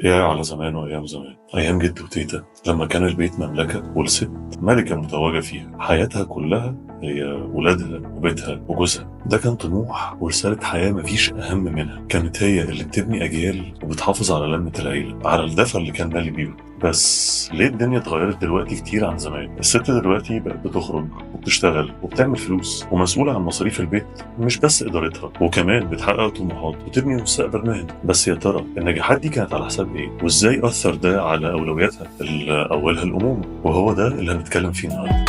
يا على زمان وأيام زمان، أيام جد وتيتا لما كان البيت مملكة والست ملكة متوجة فيها، حياتها كلها هي ولادها وبيتها وجوزها. ده كان طموح ورسالة حياة مفيش أهم منها. كانت هي اللي بتبني أجيال وبتحافظ على لمة العيلة، على الدفى اللي كان مالي بيهم. بس ليه الدنيا اتغيرت دلوقتي كتير عن زمان؟ الست دلوقتي بقت بتخرج وبتشتغل وبتعمل فلوس ومسؤولة عن مصاريف البيت، مش بس إدارتها، وكمان بتحقق طموحات وتبني مستقبل مهني. بس يا ترى النجاحات دي كانت على حساب إيه؟ وإزاي أثر ده على أولوياتها اللي أولها الأمومة؟ وهو ده اللي هنتكلم فيه النهارده.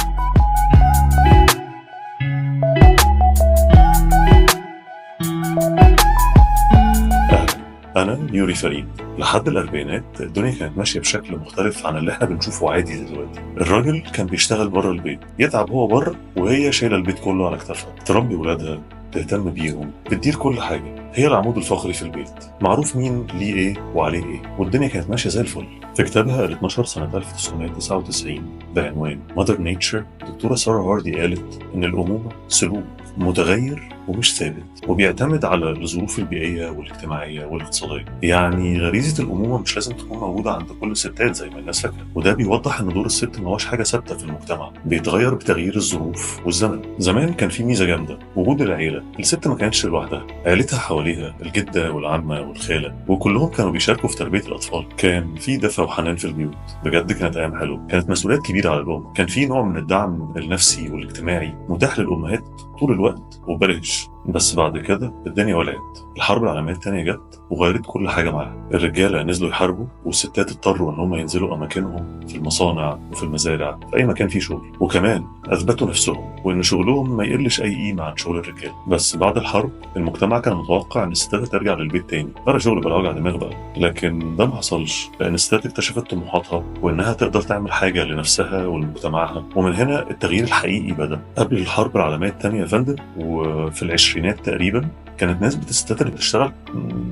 أنا يوري فريد. لحد الأربعينات الدنيا كانت ماشية بشكل مختلف عن اللي احنا بنشوفه عادي دلوقتي. الراجل كان بيشتغل بره البيت، يتعب هو بره وهي شايلة البيت كله على كتافها، تربي ولادها، تهتم بيهم، بتدير كل حاجة، هي العمود الفقري في البيت، معروف مين ليه ايه وعليه ايه، والدنيا كانت ماشية زي الفل. في كتابها اللي اتنشر سنة 1999 بعنوان Mother Nature، دكتورة سارة هاردي قالت إن الأمومة سلوك متغير ومش ثابت، وبيعتمد على الظروف البيئية والاجتماعية والاقتصادية. يعني غريزة الأمومة مش لازم تكون موجودة عند كل الستات زي ما الناس فاكرة، وده بيوضح إن دور الست ما هوش حاجة ثابتة في المجتمع، بيتغير بتغيير الظروف والزمن. زمان كان في ميزة جامدة، وجود العيلة. الست ما كانتش لوحدها، عيلتها حواليها، الجدة والعمة والخالة، وكلهم كانوا بيشاركوا في تربية الأطفال. كان في دفء وحنان في البيوت، بجد كانت أيام حلوة. كانت مسؤوليات كبيرة على الأم، كان في نوع من الدعم النفسي والاجتماعي متاح للأمهات طول الوقت وببلاش. بس بعد كده الدنيا ولعت، الحرب العالمية التانية جت وغيرت كل حاجة معاها. الرجالة نزلوا يحاربوا، والستات اضطروا ان هم ينزلوا اماكنهم في المصانع وفي المزارع، في اي مكان فيه شغل، وكمان اثبتوا نفسهم وان شغلهم ما يقلش اي قيمة عن شغل الرجال. بس بعد الحرب المجتمع كان متوقع ان الستات ترجع للبيت تاني، بلا شغل بلا وجع دماغ بقى، لكن ده ما حصلش، لان الستات اكتشفت طموحاتها وانها تقدر تعمل حاجة لنفسها ولمجتمعها، ومن هنا التغيير الحقيقي بدأ. قبل الحرب العالمية التانية يا فندم، وفي العشرينات تقريبا، كانت نسبة الستات اللي بتشتغل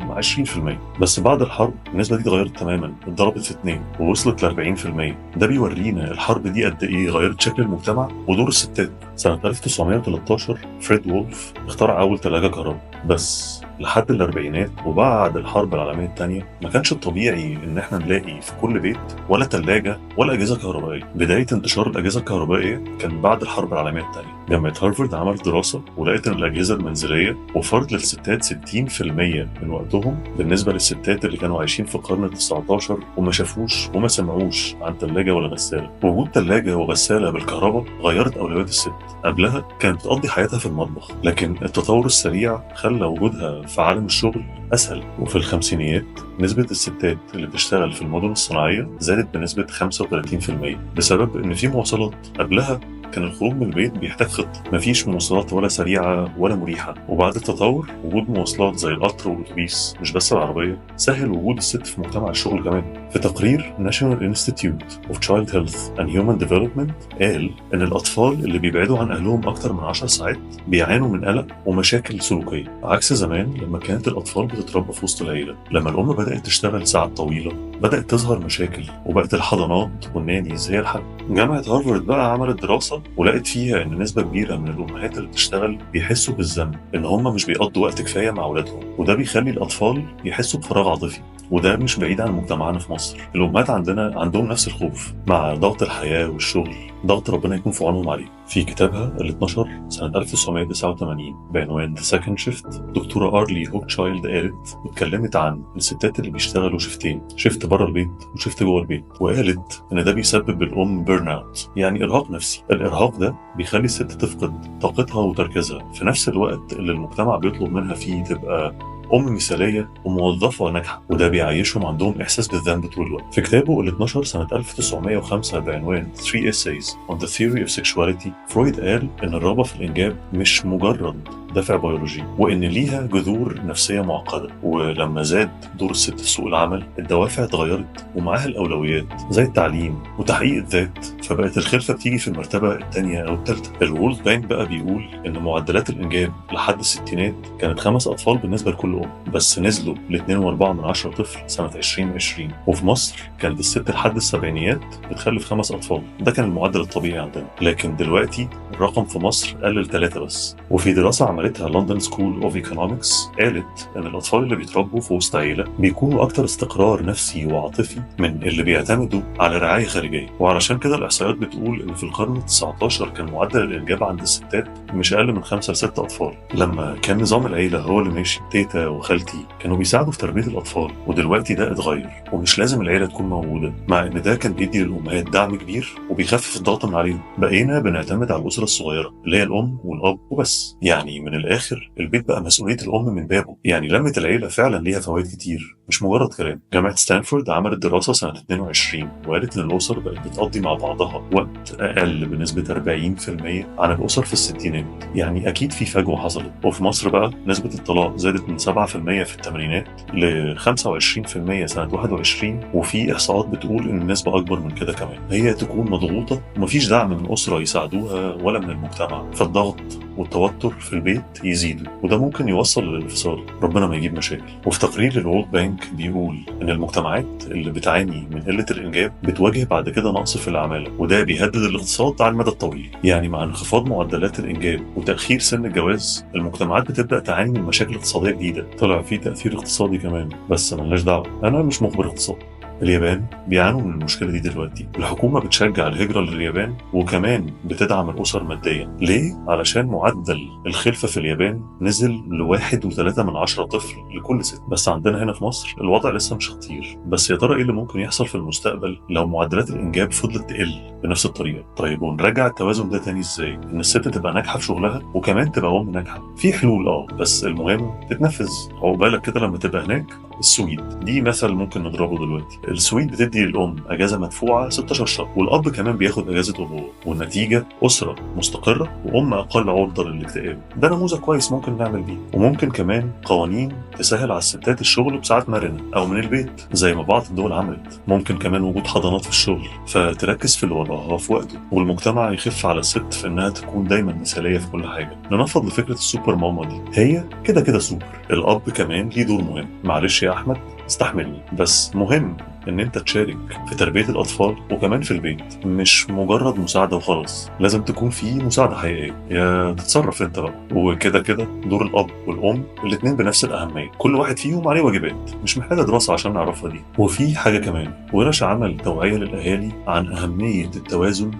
20%، بس بعد الحرب النسبة دي اتغيرت تماما، اتضربت في 2 ووصلت ل 40%. ده بيورينا الحرب دي قد ايه غيرت شكل المجتمع ودور الستات. سنة 1913 فريد وولف اخترع أول ثلاجة كهرباء. بس لحد الأربعينات وبعد الحرب العالمية الثانية ما كانش الطبيعي إن احنا نلاقي في كل بيت ولا ثلاجة ولا أجهزة كهربائية. بداية انتشار الأجهزة الكهربائية كان بعد الحرب العالمية الثانية. جامعة هارفارد عملت دراسة ولقيت إن الأجهزة المنزلية وفرت للستات 60% من وقتهم بالنسبة للستات اللي كانوا عايشين في القرن ال19 وما شافوش وما سمعوش عن ثلاجة ولا غسالة. وجود ثلاجة وغسالة بالكهرباء غيرت أولويات الست. قبلها كانت بتقضي حياتها في المطبخ، لكن التطور السريع خلى وجودها في عالم الشغل أسهل. وفي الخمسينيات نسبة الستات اللي بتشتغل في المدن الصناعية زادت بنسبة 35% بسبب إن في مواصلات. قبلها كان الخروج من البيت بيحتاج خطة، مفيش مواصلات ولا سريعة ولا مريحة. وبعد التطور وجود مواصلات زي القطر والأتوبيس مش بس العربية سهل وجود الست في مجتمع الشغل كمان. في تقرير National Institute of Child Health and Human Development قال إن الأطفال اللي بيبعدوا عن أهلهم أكتر من 10 ساعات بيعانوا من قلق ومشاكل سلوكية، عكس زمان لما كانت الأطفال بتتربى في وسط العيلة. لما الأم بدأت تشتغل ساعات طويلة بدأت تظهر مشاكل، وبقت الحضانات والنانيز هي الحل. جامعة هارفارد بقى عملت دراسة ولقت فيها إن نسبة كبيرة من الأمهات اللي بتشتغل بيحسوا بالذنب إن هم مش بيقضوا وقت كفاية مع أولادهم، وده بيخلي الأطفال يحسوا بفراغ عاطفي. وده مش بعيد عن مجتمعنا في مصر، الأمهات عندنا عندهم نفس الخوف مع ضغط الحياة والشغل، ضغط ربنا يكون في عونهم عليه. في كتابها اللي اتنشر سنة 1989 بعنوان The Second Shift، دكتورة أرلي هوكتشايلد قالت واتكلمت عن الستات اللي بيشتغلوا شيفتين، shift بره البيت و shift جوه البيت، وقالت إن ده بيسبب للأم burnout، يعني إرهاق نفسي. الإرهاق ده بيخلي الست تفقد طاقتها وتركيزها في نفس الوقت اللي المجتمع بيطلب منها فيه تبقى أم مثالية وموظفة ناجحة، وده بيعيشهم عندهم إحساس بالذنب طول الوقت. في كتابه اللي اتنشر سنة 1905 بعنوان 3 Essays on the Theory of Sexuality، فرويد قال إن الرغبة في الإنجاب مش مجرد دافع بيولوجي، وإن ليها جذور نفسية معقدة. ولما زاد دور الست في سوق العمل الدوافع اتغيرت ومعاها الأولويات زي التعليم وتحقيق الذات، فبقت الخلفة بتيجي في المرتبة الثانية أو الثالثة. ال World Bank بقى بيقول إن معدلات الإنجاب لحد الستينات كانت 5 أطفال بالنسبة لكل أم، بس نزلوا ل 2.4 طفل سنة 2020. وفي مصر كانت الست لحد السبعينيات بتخلف 5 أطفال، ده كان المعدل الطبيعي عندنا، لكن دلوقتي الرقم في مصر قل ل3 بس. وفي دراسة عملتها London School of Economics قالت إن الأطفال اللي بيتربوا في وسط عيلة بيكونوا أكتر استقرار نفسي وعاطفي من اللي بيعتمدوا على رعاية خارجية. وعلشان كده الإحصائيات بتقول إن في القرن 19 كان معدل الإنجاب عند الستات مش أقل من 5 ل 6 أطفال. لما كان نظام العيلة هو اللي ماشي، تيتا وخالتي كانوا بيساعدوا في تربية الأطفال، ودلوقتي ده اتغير ومش لازم العيلة تكون موجودة، مع إن ده كان بيدي للأمهات دعم كبير وبيخفف الضغط من عليهم. بقينا بنعتمد على الأسرة الصغيرة اللي هي الأم والأب وبس. يعني من الآخر البيت بقى مسؤولية الأم من بابه. يعني لمة العيلة فعلا ليها فوائد كتير، مش مجرد كلام. جامعة ستانفورد عملت دراسة سنة 22 وقالت إن الأسر بقت بتقضي مع بعضها وقت أقل بنسبة 40% عن الأسر في الستينات. يعني أكيد في فجوة حصلت. وفي مصر بقى نسبة الطلاق زادت من 7% في الثمانينات ل 25% سنة 21، وفي إحصاءات بتقول إن النسبة أكبر من كده كمان. هي تكون مضغوطة ومفيش دعم من أسرة يساعدوها ولا من المجتمع، فالضغط والتوتر في البيت يزيدوا، وده ممكن يوصل للانفصال، ربنا ما يجيب مشاكل. وفي تقرير ال World Bank بيقول إن المجتمعات اللي بتعاني من قلة الإنجاب بتواجه بعد كده نقص في العمالة، وده بيهدد الاقتصاد على المدى الطويل. يعني مع انخفاض معدلات الإنجاب وتأخير سن الجواز، المجتمعات بتبدأ تعاني من مشاكل اقتصادية جديدة. طلع في تأثير اقتصادي كمان، بس ملناش دعوة، أنا مش مخبر اقتصاد. اليابان بيعانوا من المشكلة دي دلوقتي. الحكومة بتشجع الهجرة لليابان وكمان بتدعم الأسر ماديا. ليه؟ علشان معدل الخلفة في اليابان نزل ل1.3 طفل لكل ست. بس عندنا هنا في مصر الوضع لسه مش خطير. بس يا ترى ايه اللي ممكن يحصل في المستقبل لو معدلات الإنجاب فضلت تقل بنفس الطريقة؟ طيب ونرجع التوازن ده تاني ازاي؟ ان الست تبقى ناجحة في شغلها وكمان تبقى أم ناجحة. في حلول بس المهم تتنفذ. عقبالك كده لما تبقى هناك. السويد دي مثل ممكن نضربه دلوقتي. السويد بتدي للأم أجازة مدفوعة 16 شهر، والأب كمان بياخد أجازة أبوة، والنتيجة أسرة مستقرة وأم أقل عرضة للاكتئاب. ده نموذج كويس ممكن نعمل بيه. وممكن كمان قوانين تسهل على الستات الشغل بساعات مرنة أو من البيت زي ما بعض الدول عملت. ممكن كمان وجود حضانات في الشغل فتركز في اللي وراها في وقته، والمجتمع يخف على الست في إنها تكون دايما مثالية في كل حاجة. ننفض لفكرة السوبر ماما دي، هي كده كده سوبر. الأب كمان ليه دور مهم، معلش يا أحمد استحملني، بس مهم ان انت تشارك في تربية الاطفال وكمان في البيت، مش مجرد مساعدة وخلاص، لازم تكون في مساعدة حقيقية، يا تتصرف انت بقى. وكده كده دور الاب والام الاتنين بنفس الاهمية، كل واحد فيهم عليه واجبات مش محتاجة دراسة عشان نعرفها دي. وفي حاجة كمان، ورش عمل توعية للاهالي عن اهمية التوازن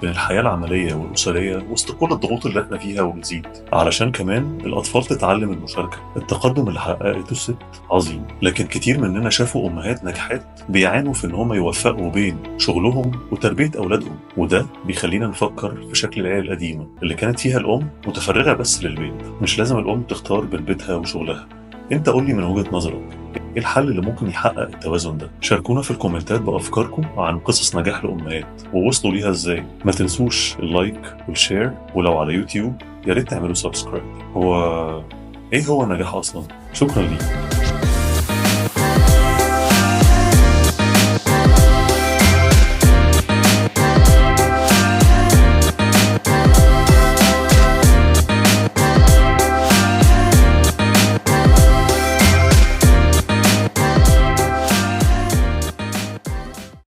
بين الحياة العملية والأسرية وسط كل الضغوط اللي احنا فيها وبتزيد، علشان كمان الأطفال تتعلم المشاركة. التقدم اللي حققته الست عظيم، لكن كتير مننا شافوا أمهات ناجحات بيعانوا في إن هم يوفقوا بين شغلهم وتربية أولادهم، وده بيخلينا نفكر في شكل العيلة القديمة اللي كانت فيها الأم متفرغة بس للبيت. مش لازم الأم تختار بين بيتها وشغلها. انت قولي من وجهة نظرك ايه الحل اللي ممكن يحقق التوازن ده؟ شاركونا في الكومنتات بأفكاركم عن قصص نجاح لأمهات ووصلوا ليها ازاي. ما تنسوش ال like وال share، ولو على يوتيوب يا ريت تعملوا subscribe. هو ايه هو النجاح اصلا؟ شكرا ليك.